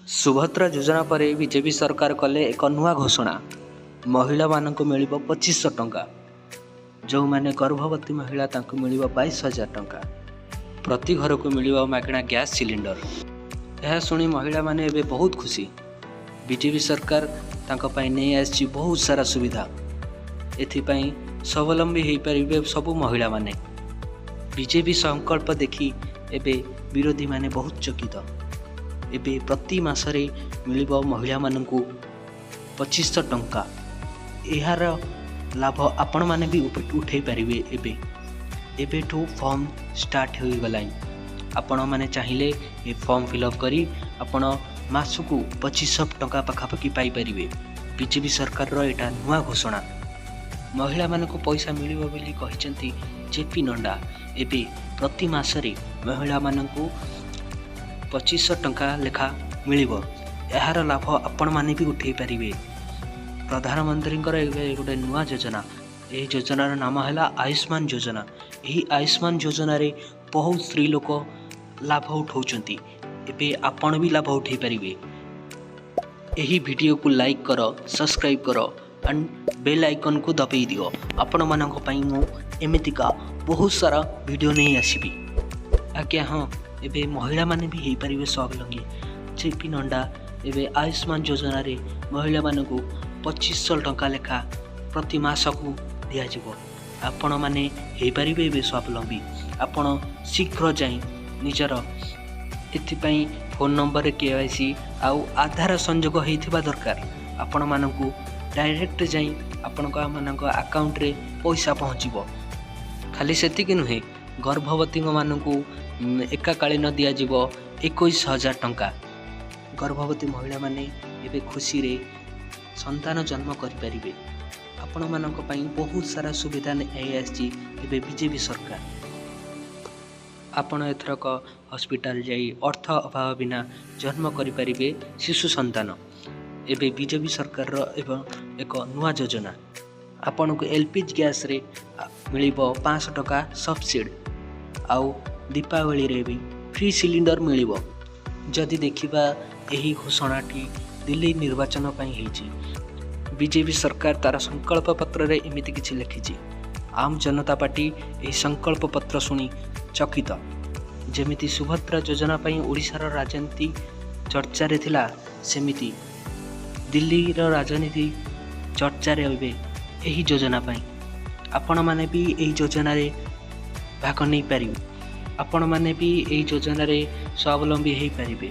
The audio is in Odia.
ସୁଭଦ୍ରା ଯୋଜନା ପରେ ବିଜେପି ସରକାର କଲେ ଏକ ନୂଆ ଘୋଷଣା। ମହିଳାମାନଙ୍କୁ ମିଳିବ 2500 ଟଙ୍କା। ଯେଉଁମାନେ ଗର୍ଭବତୀ ମହିଳା, ତାଙ୍କୁ ମିଳିବ 22,000 ଟଙ୍କା। ପ୍ରତି ଘରକୁ ମିଳିବ ମାଗଣା ଗ୍ୟାସ୍ ସିଲିଣ୍ଡର। ଏହା ଶୁଣି ମହିଳାମାନେ ଏବେ ବହୁତ ଖୁସି। ବିଜେପି ସରକାର ତାଙ୍କ ପାଇଁ ନେଇ ଆସିଛି ବହୁତ ସାରା ସୁବିଧା। ଏଥିପାଇଁ ସ୍ୱାବଲମ୍ବୀ ହୋଇପାରିବେ ସବୁ ମହିଳାମାନେ। ବିଜେପି ସଂକଳ୍ପ ଦେଖି ଏବେ ବିରୋଧୀମାନେ ବହୁତ ଚକିତ। ଏବେ ପ୍ରତି ମାସରେ ମିଳିବ ମହିଳାମାନଙ୍କୁ 2500 ଟଙ୍କା। ଏହାର ଲାଭ ଆପଣମାନେ ବି ଉଠାଇ ପାରିବେ। ଏବେ ଏବେଠୁ ଫର୍ମ ଷ୍ଟାର୍ଟ ହୋଇଗଲାଣି। ଆପଣମାନେ ଚାହିଁଲେ ଏ ଫର୍ମ ଫିଲ୍ଅପ୍ କରି ଆପଣ ମାସକୁ 2500 ଟଙ୍କା ପାଖାପାଖି ପାଇପାରିବେ। ବିଜେପି ସରକାରର ଏଇଟା ନୂଆ ଘୋଷଣା। ମହିଳାମାନଙ୍କୁ ପଇସା ମିଳିବ ବୋଲି କହିଛନ୍ତି ଜେପି ନଡ୍ଡା। ଏବେ ପ୍ରତି ମାସରେ ମହିଳାମାନଙ୍କୁ 2500 ଟଙ୍କା ଲେଖା ମିଳିବ। ଏହାର ଲାଭ ଆପଣମାନେ ବି ଉଠାଇ ପାରିବେ। ପ୍ରଧାନମନ୍ତ୍ରୀଙ୍କର ଏବେ ଗୋଟେ ନୂଆ ଯୋଜନା। ଏହି ଯୋଜନାର ନାମ ହେଲା ଆୟୁଷ୍ମାନ ଯୋଜନା। ଏହି ଆୟୁଷ୍ମାନ ଯୋଜନାରେ ବହୁତ ସ୍ତ୍ରୀ ଲୋକ ଲାଭ ଉଠାଉଛନ୍ତି। ଏବେ ଆପଣ ବି ଲାଭ ଉଠାଇ ପାରିବେ। ଏହି ଭିଡ଼ିଓକୁ ଲାଇକ୍ କର, ସବସ୍କ୍ରାଇବ୍ କର ଆଣ୍ଡ ବେଲ୍ ଆଇକନ୍କୁ ଦବାଇ ଦିଅ। ଆପଣମାନଙ୍କ ପାଇଁ ମୁଁ ଏମିତିକା ବହୁତ ସାରା ଭିଡ଼ିଓ ନେଇ ଆସିବି। ଆଜ୍ଞା ହଁ, ଏବେ ମହିଳାମାନେ ବି ହେଇପାରିବେ ସ୍ୱାବଲମ୍ବୀ। ଜେପି ନଡ୍ଡା ଏବେ ଆୟୁଷ୍ମାନ ଯୋଜନାରେ ମହିଳାମାନଙ୍କୁ 2500 ଟଙ୍କା ଲେଖା ପ୍ରତି ମାସକୁ ଦିଆଯିବ। ଆପଣମାନେ ହେଇପାରିବେ ଏବେ ସ୍ୱାବଲମ୍ବୀ। ଆପଣ ଶୀଘ୍ର ଯାଇ ନିଜର ଏଥିପାଇଁ ଫୋନ୍ ନମ୍ବରରେ କେୱାଇସି ଆଉ ଆଧାର ସଂଯୋଗ ହେଇଥିବା ଦରକାର। ଆପଣମାନଙ୍କୁ ଡାଇରେକ୍ଟ ଯାଇ ଆପଣଙ୍କ ମାନଙ୍କ ଆକାଉଣ୍ଟରେ ପଇସା ପହଞ୍ଚିବ। ଖାଲି ସେତିକି ନୁହେଁ, ଗର୍ଭବତୀମାନଙ୍କୁ ଏକକାଳୀନ ଦିଆଯିବ 21,000 ଟଙ୍କା। ଗର୍ଭବତୀ ମହିଳାମାନେ ଏବେ ଖୁସିରେ ସନ୍ତାନ ଜନ୍ମ କରିପାରିବେ। ଆପଣମାନଙ୍କ ପାଇଁ ବହୁତ ସାରା ସୁବିଧା ନେଇ ଆସିଛି ଏବେ ବିଜେପି ସରକାର। ଆପଣ ଏଥରକ ହସ୍ପିଟାଲ ଯାଇ ଅର୍ଥ ଅଭାବ ବିନା ଜନ୍ମ କରିପାରିବେ ଶିଶୁ ସନ୍ତାନ। ଏବେ ବିଜେପି ସରକାରର ଏବଂ ଏକ ନୂଆ ଯୋଜନା। ଆପଣଙ୍କୁ ଏଲ୍ପିଜି ଗ୍ୟାସ୍ରେ ମିଳିବ 500 ଟଙ୍କା ସବସିଡ଼ି ଆଉ ଦୀପାବଳିରେ ବି ଫ୍ରି ସିଲିଣ୍ଡର ମିଳିବ। ଯଦି ଦେଖିବା, ଏହି ଘୋଷଣାଟି ଦିଲ୍ଲୀ ନିର୍ବାଚନ ପାଇଁ ହେଇଛି। ବିଜେପି ସରକାର ତା'ର ସଂକଳ୍ପ ପତ୍ରରେ ଏମିତି କିଛି ଲେଖିଛି। ଆମ ଜନତା ପାର୍ଟି ଏହି ସଂକଳ୍ପ ପତ୍ର ଶୁଣି ଚକିତ। ଯେମିତି ସୁଭଦ୍ରା ଯୋଜନା ପାଇଁ ଓଡ଼ିଶାର ରାଜନୀତି ଚର୍ଚ୍ଚାରେ ଥିଲା, ସେମିତି ଦିଲ୍ଲୀର ରାଜନୀତି ଚର୍ଚ୍ଚାରେ ଏବେ ଏହି ଯୋଜନା ପାଇଁ। ଆପଣମାନେ ବି ଏହି ଯୋଜନାରେ ଭାଗ ନେଇପାରିବେ। ଆପଣମାନେ ବି ଏହି ଯୋଜନାରେ ସ୍ୱାବଲମ୍ବୀ ହେଇପାରିବେ।